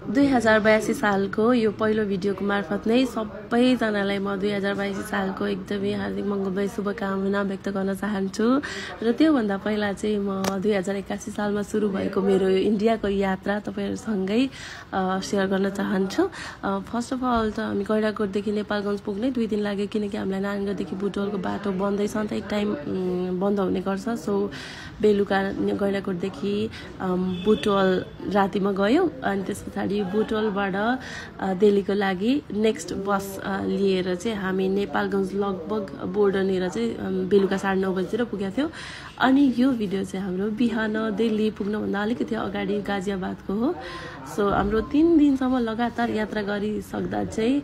2082 सालको यो पहिलो भिडियोको मार्फत नै सबैजनालाई म 2082 सालको एकदमै हार्दिक मङ्गलमय शुभकामना व्यक्त गर्न चाहन्छु र त्योभन्दा पहिला चाहिँ म 2081 सालमा सुरु भएको मेरो इन्डियाको यात्रा तपाईहरुसँगै शेयर गर्न चाहन्छु। फर्स्ट अफ अल त हामी गैंडाकोटदेखि नेपालगञ्ज पुग्नै 2 दिन लाग्यो किनकि हामीलाई नारायणगढदेखि बुटवलको बाटो बन्दै छ त एक टाइम बन्द हुने गर्छ। सो बेलुका गैंडाकोटदेखि बुटवल रातिमा गयो अनि त्यसपछि बुटवलबाट दिल्लीको लागि नेक्स्ट बस लिएर चाहिँ हामी नेपालगञ्ज लगभग बोर्डरनेर चाहिँ बेलुका 9:30 बजेतिर पुगेका थियौं। अनि यो भिडियो चाहिँ हाम्रो बिहान दिल्ली पुग्नुभन्दा अलिकति अगाडि गाजियाबादको हो। सो हाम्रो 3 दिनसम्म लगातार यात्रा गरिसक्दा चाहिँ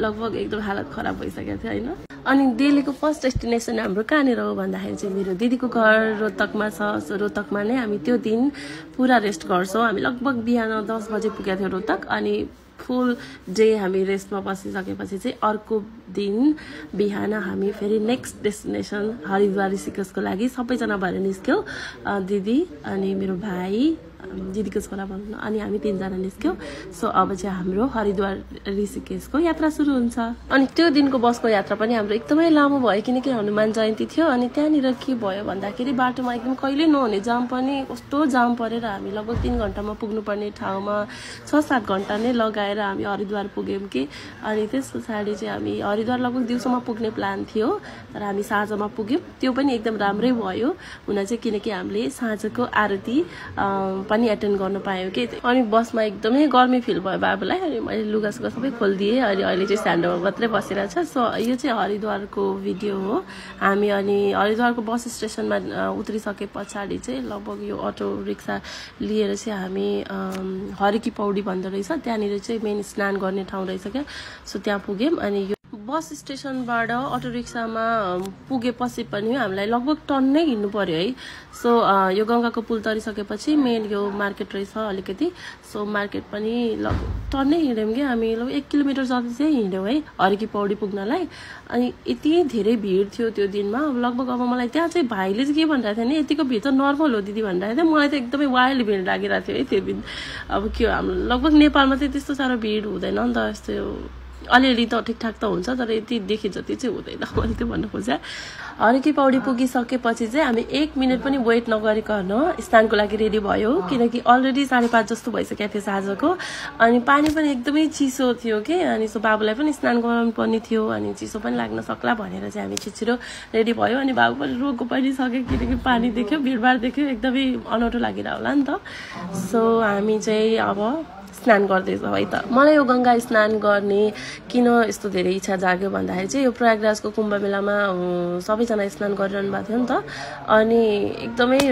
लगभग एकदम हालत खराब भइसकेको थियो हैन। अनि दिल्लीको फर्स्ट डेस्टिनेसन हाम्रो कहाँनिर हो भन्दाखेरि चाहिँ मेरो दिदीको घर रोहतकमा छ। सो रोहतकमा नै हामी त्यो दिन पुरा रेस्ट गर्छौं। हामी लगभग बिहान 10 बजे पुगेका थियौं रोहतक अनि फुल डे हामी रेस्टमा बसिसकेपछि चाहिँ अर्को दिन बिहान हामी फेरि नेक्स्ट डेस्टिनेसन हरिद्वार ऋषिकेशको लागि सबैजना भएर निस्क्यौं। दिदी अनि मेरो भाइ दिदीको छोरा भन्नु अनि हामी 3 जना निस्क्यौं। सो अब चाहिँ हाम्रो हरिद्वार ऋषिकेशको यात्रा सुरु हुन्छ। अनि त्यो दिनको बसको यात्रा पनि हाम्रो एकदमै लामो भयो किनकि हनुमान जयन्ती थियो। अनि त्यहाँनिर के भयो भन्दाखेरि बाटोमा एकदम कहिले नहुने जाम पनि कस्तो जाम परेर हामी लगभग 3 घण्टामा पुग्नुपर्ने ठाउँमा 6-7 घण्टा नै लगाएर हामी हरिद्वार पुग्यौं कि। अनि त्यसपछि चाहिँ हामी हरिद्वार लगभग दिउँसोमा पुग्ने प्लान थियो तर हामी साँझमा पुग्यौं। त्यो पनि एकदम राम्रै भयो हुन चाहिँ किनकि हामीले साँझको आरती पनि एटेन्ड गर्न पायौं कि। अनि बसमा एकदमै गर्मी फिल भयो बाबुलाई अनि मैले लुगासुगा सबै खोलिदिए अनि अहिले चाहिँ स्ट्यान्डमा मात्रै बसिरहेछ। सो यो चाहिँ हरिद्वारको भिडियो हो। हामी अनि हरिद्वारको बस स्टेसनमा उत्रिसके पछाडि चाहिँ लगभग यो अटो रिक्सा लिएर चाहिँ हामी हरिकी पौडी भन्दो रहेछ त्यहाँनिर चाहिँ मेन स्नान गर्ने ठाउँ रहेछ क्या। सो त्यहाँ पुग्यौं अनि यो बस स्टेसनबाट अटो रिक्सामा पुगेपछि पनि हामीलाई लगभग टन नै हिँड्नु पर्यो है। सो यो गंगाको पुल तरिसकेपछि मेन यो मार्केट रहेछ अलिकति। सो मार्केट पनि लगभग टन नै हिँड्यौं कि हामी लगभग 1 किलोमिटर जति चाहिँ हिँड्यौं है हरिकी पौडी पुग्नलाई। अनि यति धेरै भिड थियो त्यो दिनमा लगभग अब मलाई त्यहाँ चाहिँ भाइले चाहिँ के भनिरहेको थियो नि यतिको भिड त नर्मल हो दिदी भनिरहेको थियो। मलाई त एकदमै वाइल्ड भिड लागिरहेको थियो है त्यो दिन। अब के हो हाम्रो लगभग नेपालमा चाहिँ त्यस्तो साह्रो भिड हुँदैन नि त। यस्तो अलिअलि त ठिकठाक त हुन्छ तर यति देखे जति चाहिँ हुँदैन मैले त्यो भन्न खोजे। हरिकी पौडी पुगिसकेपछि चाहिँ हामी 1 मिनेट पनि वेट नगरिकन स्नानको लागि रेडी भयो किनकि अलरेडी 5:30 जस्तो भइसकेको थियो साँझको। अनि पानी पनि एकदमै चिसो थियो कि अनि सो बाबुलाई पनि स्नान गराउनु पर्ने थियो अनि चिसो पनि लाग्न सक्ला भनेर चाहिँ हामी छिटो रेडी भयो। अनि बाबु पनि रोगको पनि सक्यो किनकि पानी देख्यो भिडभाड देख्यो एकदमै अनौठो लागिरह होला नि त। सो हामी चाहिँ अब स्नान गर्दैछौँ है त। मलाई यो गंगा स्नान गर्ने किन यस्तो धेरै इच्छा जाग्यो भन्दाखेरि चाहिँ यो प्रयागराजको कुम्भ मेलामा सबैजना स्नान गरिरहनु भएको थियो नि त। अनि एकदमै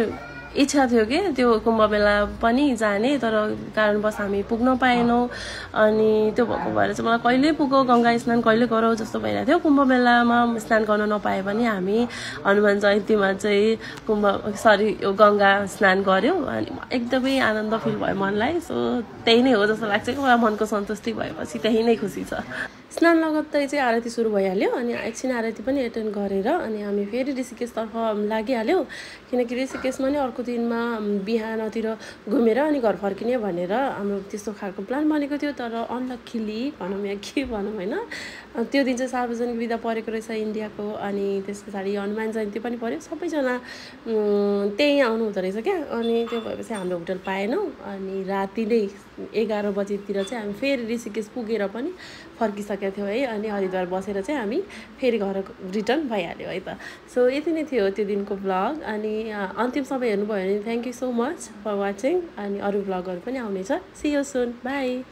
इच्छा थियो कि त्यो कुम्भ मेला पनि जाने तर कारणवश हामी पुग्न पाएनौं। अनि त्यो भएको भएर चाहिँ मलाई कहिले पुगौ गंगा स्नान कहिले गरौ जस्तो भइरहेको थियो। कुम्भ मेलामा स्नान गर्न नपाए पनि हामी हनुमान जयन्तीमा चाहिँ यो गंगा स्नान गर्यौं अनि एकदमै आनन्द फिल भयो मनलाई। सो त्यही नै हो जस्तो लाग्छ कि मलाई मनको सन्तुष्टि भएपछि त्यही नै खुसी छ। स्नान लगत्तै चाहिँ आरती सुरु भइहाल्यो अनि एकछिन आरती पनि एटेन्ड गरेर अनि हामी फेरि ऋषिकेशतर्फ लागिहाल्यौं किनकि ऋषिकेशमा नै अर्को दिनमा बिहानतिर घुमेर अनि घर फर्किने भनेर हाम्रो त्यस्तो खालको प्लान बनेको थियो। तर अनलक्कीली भनौँ या के भनौँ हैन त्यो दिन चाहिँ सार्वजनिक बिदा परेको रहेछ इन्डियाको। अनि त्यसपछि हनुमान जयन्ती पनि पर्यो सबैजना त्यही आउनु हुँदो रहेछ क्या। अनि त्यो भएपछि हाम्रो होटल पाएनौं अनि राति नै 11 बजेतिर चाहिँ हामी फेरि ऋषिकेश पुगेर पनि फर्किसकेका थियौं है। अनि हरिद्वार बसेर चाहिँ हामी फेरि घर रिटर्न भइहाल्यो है त। सो यति नै थियो त्यो दिनको भ्लग अनि अन्तिम समय हेर्नुभयो भने thank you so much for watching. अनि अरु भ्लगहरु पनि आउनेछ। See you soon by.